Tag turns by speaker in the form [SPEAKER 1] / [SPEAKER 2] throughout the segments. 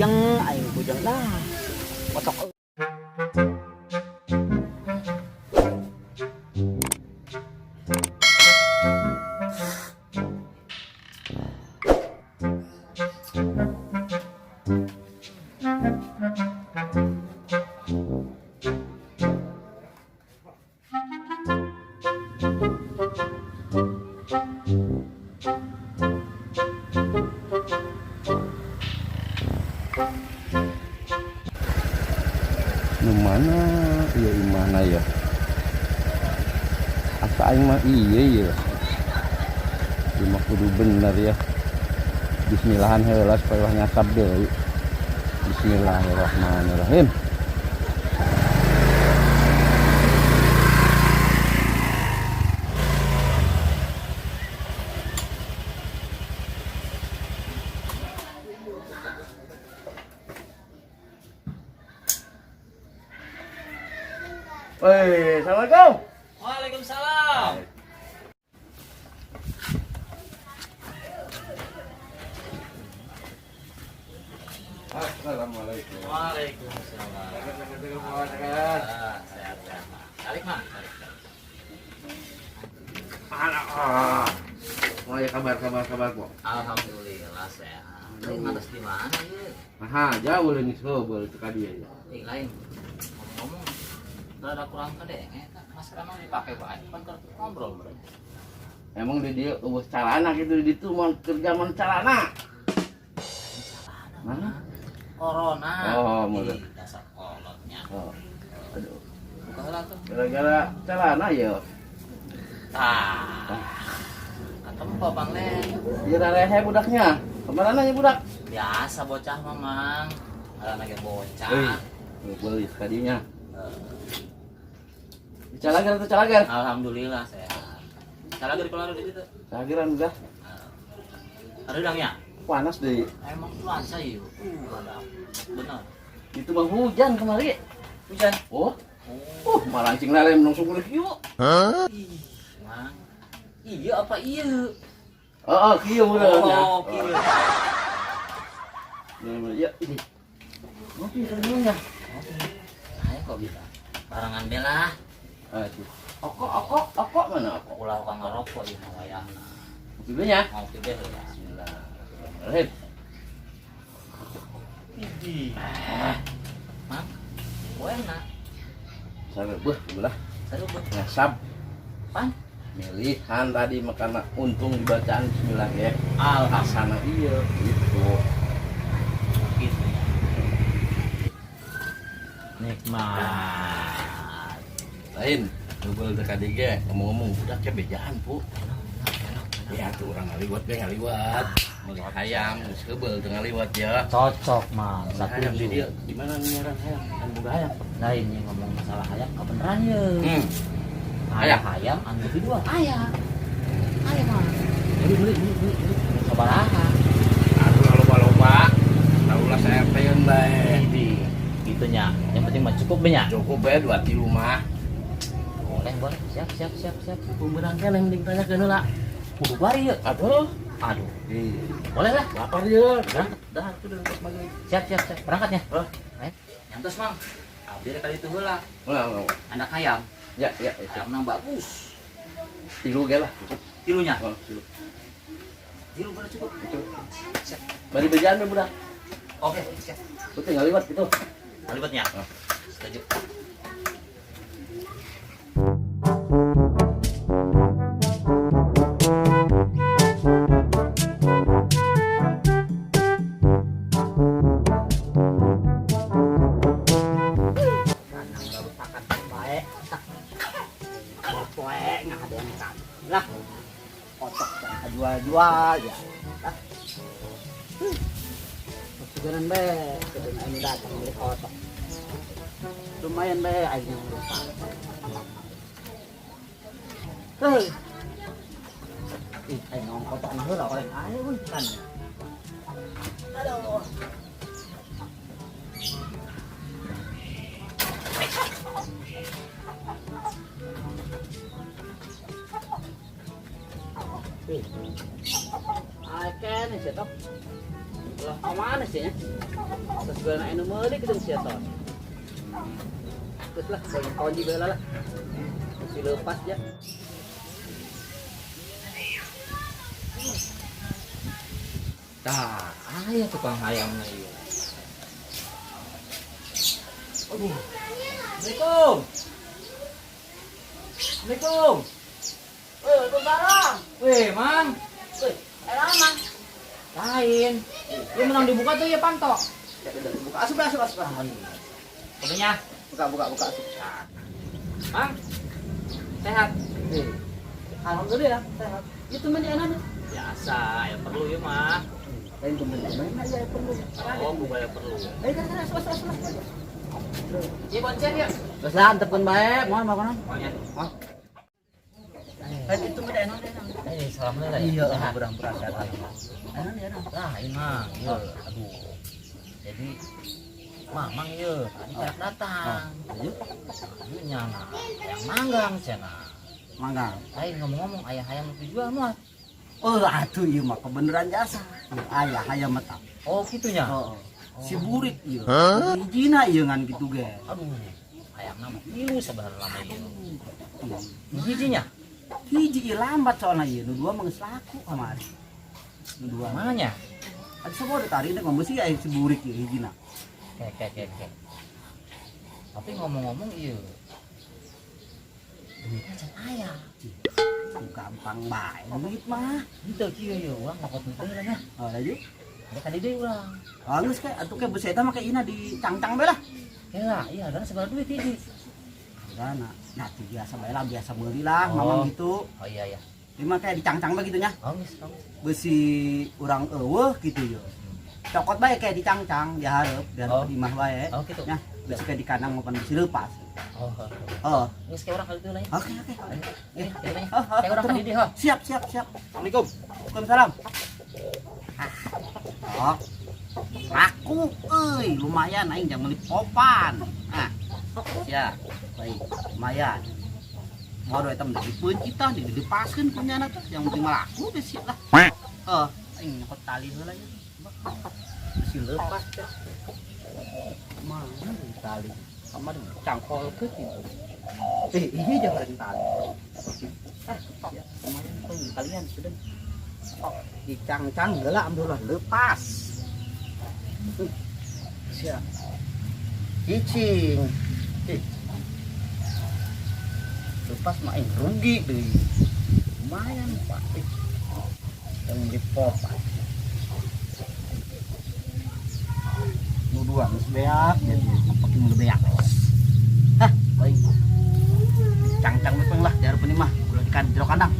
[SPEAKER 1] Puyeng, aing puyeng lah. Kotok.
[SPEAKER 2] Nu mana ieu imahna ya? Asa aing mah iya ya. Ieu mah kudu bener ya. Bismillahan heula supaya ulah nyasab deui. Bismillahirrahmanirrahim. Woi, assalamualaikum.
[SPEAKER 3] Waalaikumsalam.
[SPEAKER 2] Assalamualaikum.
[SPEAKER 3] Waalaikumsalam. Ah, sehat sehat. Mak. Tarik, Mak. Tarik, tarik.
[SPEAKER 2] Ah. Oh ya, kabar kabar kabar kok.
[SPEAKER 3] Alhamdulillah sehat. Lain atas di mana ya?
[SPEAKER 2] Nah, jauh lagi sebel itu ka dia ya.
[SPEAKER 3] Eh, lain. Ngomong-ngomong, rada kurang kadenge eta masker emang dipakai bae pan keur ngobrol berarti.
[SPEAKER 2] Emang di dia eueuh calana gitu di ditu mau kerja mun calana.
[SPEAKER 3] Calana.
[SPEAKER 2] Mana?
[SPEAKER 3] Corona.
[SPEAKER 2] Oh, mulai.
[SPEAKER 3] Ih, dasar kolotnya.
[SPEAKER 2] Oh. Aduh,
[SPEAKER 3] Buka heula tuh.
[SPEAKER 2] gara-gara celana ya.
[SPEAKER 3] Tah. Katempo Bang Len.
[SPEAKER 2] Dia rehe budaknya. Kemana ya budak?
[SPEAKER 3] Biasa bocah mah, Mang. Ngaranna ge bocah.
[SPEAKER 2] Eh, beli tadinya.
[SPEAKER 3] Eh,
[SPEAKER 2] Calagar atau calagar?
[SPEAKER 3] Alhamdulillah sehat. Calagar keluar di situ.
[SPEAKER 2] Calagaran udah.
[SPEAKER 3] Ada udangnya?
[SPEAKER 2] Panas deh.
[SPEAKER 3] Emang cuaca iya. Ada. Benar.
[SPEAKER 2] Itu mah hujan kemarin.
[SPEAKER 3] Hujan.
[SPEAKER 2] Oh,
[SPEAKER 3] Oh,
[SPEAKER 2] malancing lele langsung kulit kieu.
[SPEAKER 3] ih, Mang. Iya apa iya?
[SPEAKER 2] Oh, kieu bener ya.
[SPEAKER 3] Oh, kieu.
[SPEAKER 2] Bener, ya ini. Ngopi kerjanya.
[SPEAKER 3] Ayo kok bisa. Barengan bela.
[SPEAKER 2] Aduh. Oko, oko, oko mana oko?
[SPEAKER 3] Ulah kang ngerokok ieu mah wayahna.
[SPEAKER 2] Ngopi dulu ya.
[SPEAKER 3] Ngopi deh ya.
[SPEAKER 2] Bismillahirrahmanirrahim.
[SPEAKER 3] Idih. Mang. Enak.
[SPEAKER 2] Sampai buah, belah.
[SPEAKER 3] Seru buat
[SPEAKER 2] Ngasap.
[SPEAKER 3] Pan.
[SPEAKER 2] Milihan tadi makana untung dibacaan bismillah ya.
[SPEAKER 3] Alhamdulillah
[SPEAKER 2] Asana iya gitu.
[SPEAKER 3] gitu ya. Nikmat.
[SPEAKER 2] Lain, double dekat ge ngomong-ngomong budaknya bejaan, Pu. Ya tuh orang ngaliwat ge ngaliwat. Meuli hayam geus heubeul teu ngaliwat ya.
[SPEAKER 3] Cocok, Mang.
[SPEAKER 2] Hayam di
[SPEAKER 3] Satu.
[SPEAKER 2] dieu di mana nyiaran hayam? Kan boga hayam.
[SPEAKER 3] Lain yang ngomong masalah hayam kebenaran ya.
[SPEAKER 2] Hayam.
[SPEAKER 3] Hayam hayam anu dijual ayam. Ayam mah.
[SPEAKER 2] Beli beli beli beli. beli.
[SPEAKER 3] Sabaraha.
[SPEAKER 2] Aduh loba-loba. Tahulah saya pengen bae.
[SPEAKER 3] Ini gitunya. Yang penting mah cukup banyak.
[SPEAKER 2] Cukup bae dua tilu mah.
[SPEAKER 3] Boleh, boleh. Siap, siap, siap, siap.
[SPEAKER 2] Beurang keneh mending tanyakeun heula.
[SPEAKER 3] Kudu bari ya.
[SPEAKER 2] Aduh.
[SPEAKER 3] Aduh.
[SPEAKER 2] Iya.
[SPEAKER 3] Boleh lah.
[SPEAKER 2] Lapar ya. Dah, dah tuh udah maghrib.
[SPEAKER 3] Siap, siap, siap. Berangkatnya.
[SPEAKER 2] Oh.
[SPEAKER 3] Ayo. Nyantos, Mang. Abdi rek kali itu heula.
[SPEAKER 2] Ulah, ulah.
[SPEAKER 3] Anak hayam.
[SPEAKER 2] Ya, ya, ya.
[SPEAKER 3] Hayamna bagus.
[SPEAKER 2] Tilu ge lah, cukup.
[SPEAKER 3] Tilunya.
[SPEAKER 2] Oh, tilu.
[SPEAKER 3] Tilu bener cukup.
[SPEAKER 2] Cukup.
[SPEAKER 3] Siap.
[SPEAKER 2] Bari bejaan we budak.
[SPEAKER 3] Oke, siap.
[SPEAKER 2] Lu tinggal liwat gitu.
[SPEAKER 3] Kalimatnya.
[SPEAKER 2] Ah.
[SPEAKER 3] Setuju.
[SPEAKER 1] Makan baik. Poe nggak ada yang kan. Lah. Kotok jual-jual ya. Lah. Segaran be, kedeng ini datang beli kotok. Lumayan be, aing yang lupa. Hei. Ih, aing ngomong kotok nah heula orang aing euy kan. Aduh. Ih. Ai kene sih tok. Lah, kemana sih ya? Terus gue nak anu meuli kitu sia tos. Terus lah, boleh konji bae lah. Mesti lepas ya.
[SPEAKER 3] Tah, aya tukang hayamna ieu. Aduh. Assalamualaikum. Assalamualaikum.
[SPEAKER 1] Woi, Waalaikumsalam.
[SPEAKER 3] Weh, Mang.
[SPEAKER 1] Woi, eh Mang.
[SPEAKER 3] Lain. Lu menang dibuka tuh ya panto.
[SPEAKER 1] Ya, udah, buka asup asup asup.
[SPEAKER 3] Kodenya.
[SPEAKER 1] Buka buka buka asup.
[SPEAKER 3] Mang. Sehat.
[SPEAKER 1] Eh, alhamdulillah sehat. Itu mah anak.
[SPEAKER 3] Biasa, ya perlu ya mah.
[SPEAKER 1] Lain temen mana ya perlu.
[SPEAKER 3] Oh, buka ya perlu.
[SPEAKER 1] Eh, kan kan asup asup asup.
[SPEAKER 3] Iya, boncen ya.
[SPEAKER 1] Terus lah, antepkeun bae, moal makanan.
[SPEAKER 3] Pokoknya.
[SPEAKER 1] Oh. Eh, itu mah enak.
[SPEAKER 3] Eh, salam lah ya.
[SPEAKER 1] Iya,
[SPEAKER 3] Sehat.
[SPEAKER 1] berang-berang sehat. Enak ya, enak.
[SPEAKER 3] Lain, Mang. Iya, aduh. Jadi Mamang ieu tadi karak datang.
[SPEAKER 1] Ayo,
[SPEAKER 3] Ieu nyana yang manggang cenah.
[SPEAKER 1] mangga.
[SPEAKER 3] Lain ngomong-ngomong ayah hayam nu dijual moal.
[SPEAKER 1] Oh, atuh ieu mah kebenaran jasa. Ayah hayam mah.
[SPEAKER 3] Oh, kitunya.
[SPEAKER 1] Heeh. Si burik ieu. Hijina ieu ngan kitu ge.
[SPEAKER 3] Aduh, hayamna mah ieu sebenarnya lama ieu. Hijinya
[SPEAKER 1] Hiji ieu lambat soalna ieu, nu dua mah geus laku kamari. Nu dua.
[SPEAKER 3] mananya?
[SPEAKER 1] Atuh sabodo tari nek ngomong sih aya si burik ieu hijina.
[SPEAKER 3] Kek kek kek kek. Tapi ngomong-ngomong ieu duitnya can aya.
[SPEAKER 1] Tuh gampang bae duit mah.
[SPEAKER 3] Henteu kieu ieu urang ngokot duit deui lah nya.
[SPEAKER 1] Oh, laju.
[SPEAKER 3] Ada kali deui urang.
[SPEAKER 1] Oh, geus ke atuh ke besi eta mah ke ina di cangcang bae lah.
[SPEAKER 3] Heula, iya hargana sabaraha duit hiji?
[SPEAKER 1] Hargana. Nah, tuh biasa bae lah, biasa meuli lah,
[SPEAKER 3] Oh.
[SPEAKER 1] mamang gitu.
[SPEAKER 3] Oh iya iya.
[SPEAKER 1] Ini mah kayak dicangcang bae gitu nya.
[SPEAKER 3] Oh geus, oh geus.
[SPEAKER 1] Besi urang eueuh gitu yo. Cokot bae kayak dicangcang dihareup, dihareup
[SPEAKER 3] Oh.
[SPEAKER 1] di imah bae.
[SPEAKER 3] Oh gitu.
[SPEAKER 1] Nah, besi kayak di kandang maupun besi lepas.
[SPEAKER 3] Oh, oh.
[SPEAKER 1] Oh,
[SPEAKER 3] Geus kayak urang kali deui lah ya.
[SPEAKER 1] oke oke.
[SPEAKER 3] Eh, kitu nya.
[SPEAKER 1] Oh, oh,
[SPEAKER 3] Kayak urang
[SPEAKER 1] terus.
[SPEAKER 3] kali deui ho.
[SPEAKER 1] Siap siap siap. Assalamualaikum. Waalaikumsalam. Ah. Oh. Laku euy, lumayan aing jang meuli popan. Ah. Siap. Baik, lumayan. Mau eta mah dipeuncit tah, dilepaskeun ku nyana teh. Yang penting mah laku besi lah. Oh, aing nyokot tali heula nya. Besi lepas teh. Mana tali? Kamar cangkol ke Eh, ini jangan tali. Ah, ya, lumayan tuh kalian sudah. Oh, dicangcang heula alhamdulillah lepas. Siap. Cicing. Eh. Lepas mah aing rugi deui. Lumayan, Pak. Eh. Yang beli popat. Nu dua geus beak jadi pakai nu beak. Hah, baik. Cangcang we lah dihareupeun mah ulah di jero kandang.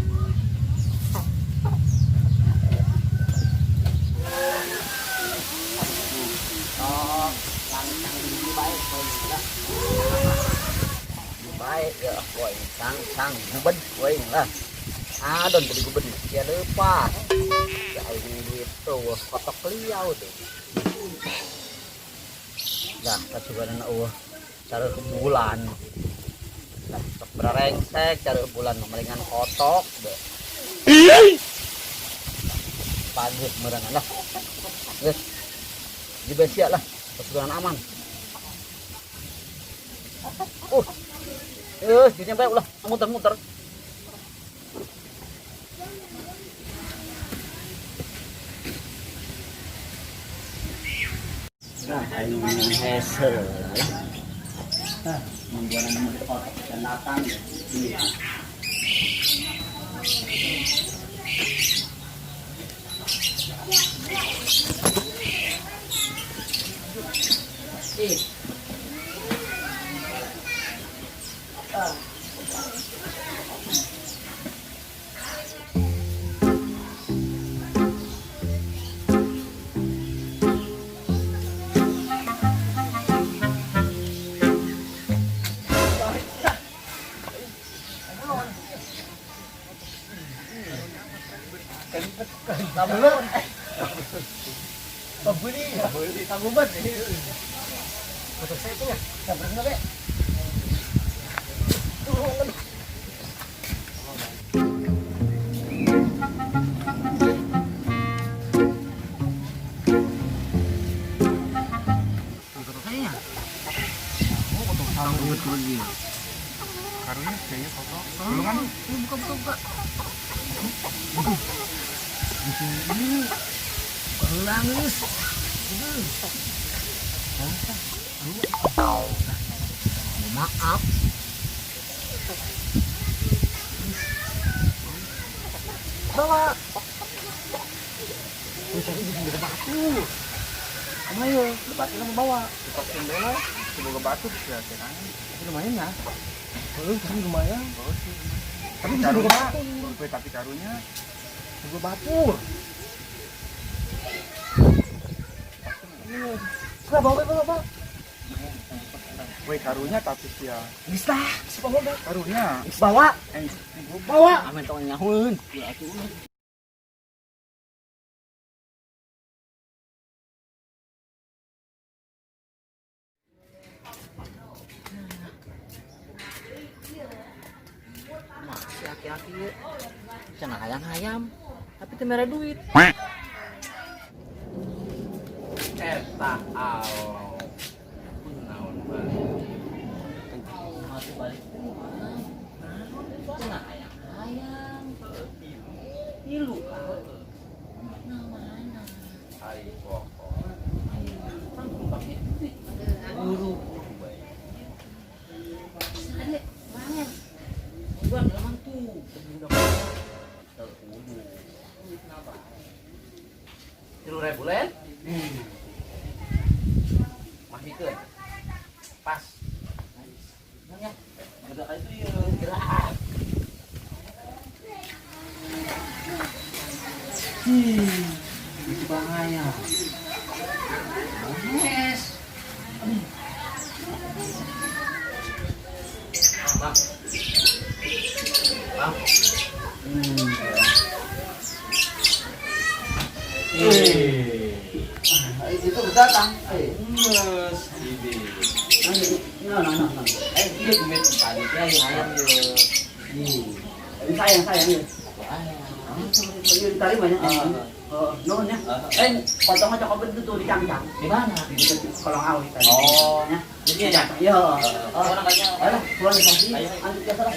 [SPEAKER 1] Oh, cangcang di bae lah. Bae ya koin cangcang gubed koin lah. Adon beli gubed sia lepas. Ya aing duit eueuh kotok liau deh. Lah, kasuganan eueuh cara bulan. Lah, sok berengsek cara bulan melingan kotok deh. Pagi merenang lah. Geus. Dibesia lah, kasuganan aman. Dirinya bae ulah muter-muter. Nah, aing hese lah. Nah, membuat nama kotak dan datang ya. Ini. Eh. Ah. Rugi.
[SPEAKER 4] Karunya kayaknya foto. Belum kan?
[SPEAKER 1] Buka buka buka. Buka heula geus. Maaf. Bawa. Wih, cari di pinggir batu. Ayo, lepasin sama bawa.
[SPEAKER 4] Lepasin dulu. Semoga batu ya, kan.
[SPEAKER 1] Tapi lumayan ya. Oh, tapi lumayan.
[SPEAKER 4] Tapi karunya, tapi karunya
[SPEAKER 1] sebuah batu. Sudah bawa, bawa, bawa.
[SPEAKER 4] Weh, karunya tapi sia.
[SPEAKER 1] Bisa, bawa, bawa.
[SPEAKER 4] Karunya.
[SPEAKER 1] Bawa. Bawa.
[SPEAKER 3] Amin tong nyahueun. Masih aki-aki ye. Cenah hayang-hayam, tapi teu mere duit.
[SPEAKER 2] Eta alo. Naon balik.
[SPEAKER 3] Masih balik mah. Cenah hayang-hayang. Ilu ka. Nah mana?
[SPEAKER 2] Ari pokok.
[SPEAKER 3] Kan kudu pake duit.
[SPEAKER 2] Buru-buru bae.
[SPEAKER 3] Ada, banget. Gua dalam tuh.
[SPEAKER 2] Teu kudu. 3.000 len? Mahikeun. Pas.
[SPEAKER 3] Ya,
[SPEAKER 2] Udah kayak itu ya.
[SPEAKER 3] gerak.
[SPEAKER 1] Itu bahaya.
[SPEAKER 3] Yes.
[SPEAKER 2] Bang. Bang.
[SPEAKER 1] Itu datang.
[SPEAKER 2] Geus, ini.
[SPEAKER 1] Nah, nah, nah, nah.
[SPEAKER 3] Iya, duit tadi teh hayang ye.
[SPEAKER 1] Sayang, sayang ya. Iya, ditarik banyak. Oh, nuhun ya. Potongnya cokot itu tuh di cangcang.
[SPEAKER 3] Di mana?
[SPEAKER 1] Di dekat kolong awi tadi.
[SPEAKER 3] Oh.
[SPEAKER 1] Ya.
[SPEAKER 3] Jadi ya.
[SPEAKER 1] Iya.
[SPEAKER 3] Orang kayaknya.
[SPEAKER 1] Ayo, pulang dikasih.
[SPEAKER 3] Ayo.
[SPEAKER 1] Antuk biasa lah.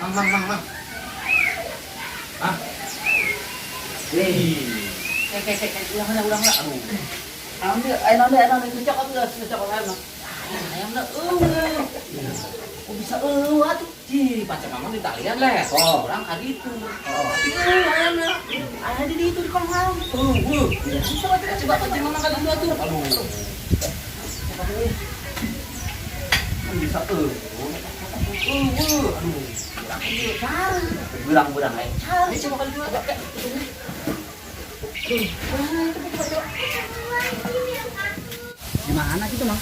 [SPEAKER 2] Mang, mang, mang, mang. Ah.
[SPEAKER 1] Nih.
[SPEAKER 3] Kayak ulang ulang ulang. Aduh.
[SPEAKER 1] Ambil, ayo ambil, ayo ambil, cokot geus, cokot ayam.
[SPEAKER 3] Ayam dah eueuh.
[SPEAKER 1] Kok bisa eueuh atuh?
[SPEAKER 3] Cih, pacar mama di talian leh.
[SPEAKER 1] Oh.
[SPEAKER 3] Orang ka ditu.
[SPEAKER 1] Oh.
[SPEAKER 3] Eueuh ayamna.
[SPEAKER 1] Ada di itu di kolong awi.
[SPEAKER 3] Eueuh.
[SPEAKER 1] Coba coba
[SPEAKER 3] Coba pacar mama ka ditu atuh. Aduh.
[SPEAKER 1] Kan bisa eueuh.
[SPEAKER 3] Eueuh. Aduh.
[SPEAKER 1] Cari. Berang-berang aja. Cari.
[SPEAKER 3] Ini coba ka ditu agak.
[SPEAKER 1] Di mana gitu, Mang?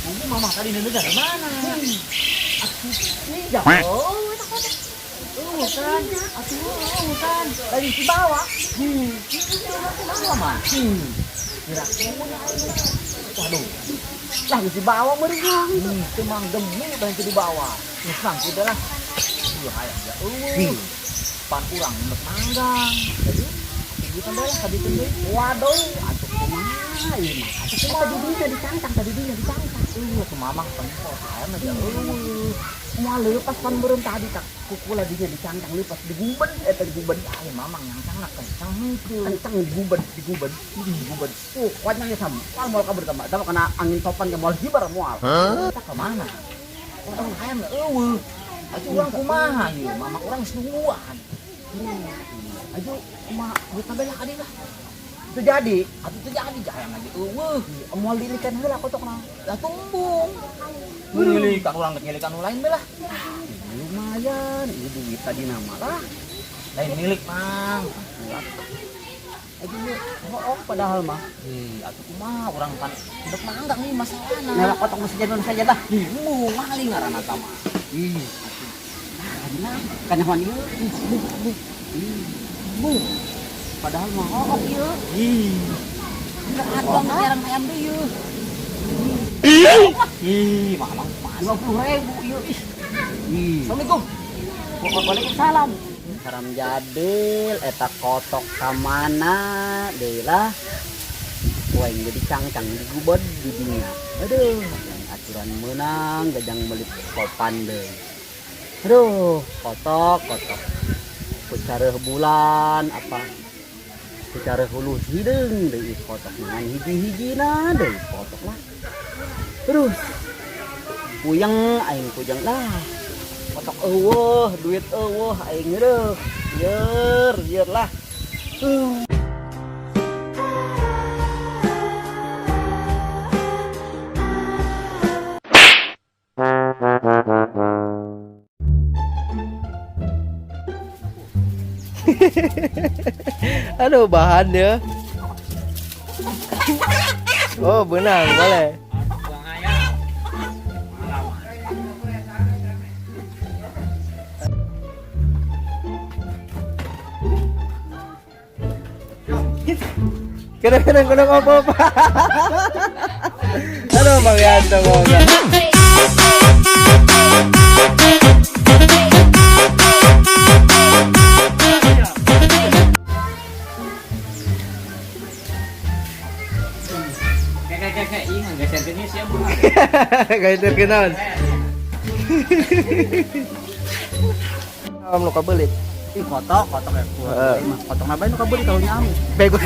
[SPEAKER 3] Ngomong mama tadi di negara mana?
[SPEAKER 1] Ini jauh.
[SPEAKER 3] Tuh kan, atuh kan, dari di bawah. Bawah mah. Waduh,
[SPEAKER 1] Lah di bawah meureun.
[SPEAKER 3] Itu mang demi bantu di bawah. Geus mang kitu lah. Ieu hayang ya eueuh. Pan urang nembet manggang. Jadi duitan bae lah ka ditu deui.
[SPEAKER 1] Waduh, atuh kumaha ieu mah? Atuh kumaha tadi dinya dicangcang, tadi dinya dicangcang.
[SPEAKER 3] Eueuh tuh mamang tempo hayang aja eueuh.
[SPEAKER 1] Moal leupas pan meureun tadi tak kukula dinya dicangcang leupas diguben eta diguben.
[SPEAKER 3] Ay mamang yang sangat kencang itu.
[SPEAKER 1] Kencang diguben, diguben, diguben. Kuatnya sama. Moal moal kabur tambah. Tambah kena angin topan ke moal hibar moal.
[SPEAKER 3] Kita ke mana? Orang hayam eueuh. Atuh urang kumaha ieu? Mamang urang geus nungguan. Ayo kumaha duit tambah lah ka lah.
[SPEAKER 1] Itu jadi.
[SPEAKER 3] Atuh teu jadi hayam lagi eueuh.
[SPEAKER 1] Moal dilikan heula kotokna.
[SPEAKER 3] Lah tumbung. Ngilikan urang rek ngilikan nu lain bae lah.
[SPEAKER 1] Lumayan, ini duit tadi nama lah.
[SPEAKER 3] Lain milik, Mang.
[SPEAKER 1] Aduh, oh, padahal mah.
[SPEAKER 3] Ih, atuh kumaha urang pan dek manggang nih masalahna.
[SPEAKER 1] Newak kotok mesti jadi saja dah.
[SPEAKER 3] Ih, embung maling ngaranna tah mah.
[SPEAKER 1] Ih, atuh. Nah, kanyahoan ieu.
[SPEAKER 3] Embung.
[SPEAKER 1] Padahal mah oh ieu.
[SPEAKER 3] Ih. Enggak atuh ngarang hayam deui ieu. Ih, mamang
[SPEAKER 1] 50.000 ieu ih. Ih.
[SPEAKER 3] Assalamualaikum.
[SPEAKER 1] Waalaikumsalam. Haram jadil eta kotok ka mana deui lah. Wah, jadi cangcang digubed di dinya. Aduh, yang aturan menang gajang meuli topan deui. Aduh, kotok kotok. Ku careuh bulan apa? Ku careuh hulu hideung deui kotok ngan hiji-hijina deui kotok lah. Terus puyeng aing puyeng lah. Kotok eueuh, duit eueuh aing eueuh. Yer, yer lah.
[SPEAKER 5] Aduh, bahan ya. Oh, benang boleh. Kadang-kadang kadang apa-apa. Aduh, Bang Yanto moga.
[SPEAKER 3] Kayak kayak kayak iya geser gini siap.
[SPEAKER 5] Kayak terkenal. Am nu kabelit.
[SPEAKER 1] Ih, kotok, kotok ya.
[SPEAKER 5] Heeh.
[SPEAKER 1] Kotok ngapain nu kabeuli karunya amu.
[SPEAKER 5] Bego.